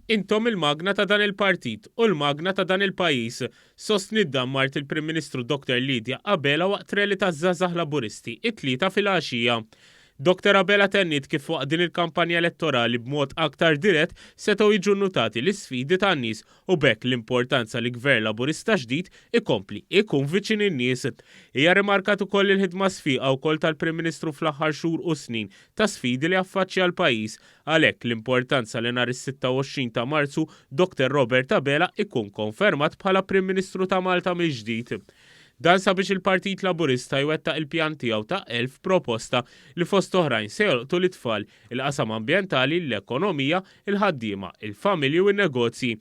Intom il-magna ta' dan il-partit u l-magna ta' dan il-pajjiż, sostniet dan mart il-Prim Ministru Dr Lydia Abela waqt rally taż-Żgħażagħ Laburisti it-Tlieta filgħaxija. Dr Abela tenniet kif waqt din il-kampanja elettorali b'mod aktar dirett setgħu jiġu nnutati l-isfidi tan-nies u b'hekk l-importanza li Gvern Laburista ġdid ikompli jkun viċin in-nies. Hija rrimarkat ukoll il-ħidma sfiqa wkoll tal-Prim Ministru fl-aħħar xhur u snin ta' sfidi li affaċċja l-pajjiż. Għalhekk l-importanza li nhar is-26 ta' Marzu Dr Robert Abela ikun konfermat bħala Prim Ministru ta' Malta mill-ġdid. Dan sabiex il-Partit Laburista jwettaq il-pjan tiegħu ta' 1,000 proposta li fost oħrajn se jolqtu lit-tfal, il-qasam ambjentali, l-ekonomija, il-ħaddiema, il-familji u n-negozji.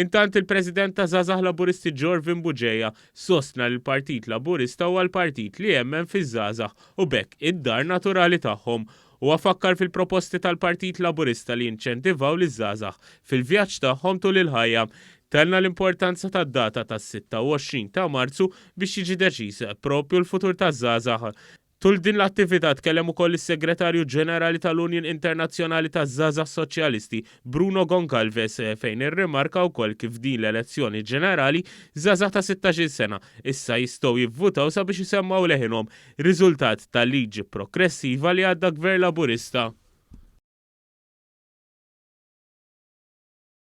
Intant il-President ta' Żgħażagħ Laburisti Jorvin Bugeja sostna li l-Partit Laburista huwa l-partit li jemmen fiż-żgħażagħ u b'hekk id-dar naturali tagħhom. Huwa fakkar fil-proposti tal-Partit Laburista li jinċentivaw liż-żgħażagħ fil-vjaġġ tagħhom tul il-ħajja. Tenna l-importanza tad-data tas-26 ta' Marzu biex jiġi deċiż proprju l-futur taż-żgħażagħ. Tul din l-attività tkellem ukoll is-Segretarju Ġenerali tal-Union Internazzjonali taż-Żgħażagħ Soċjalisti, Bruno Goncalves, fejn irrimarka wkoll kif f'din l-elezzjoni ġenerali, żgħażagħ ta' sittax-il sena issa jistgħu jivvutaw sabiex isemmgħu leħinhom, riżultat tal-liġi progressiva li għadda Gvern Laburista.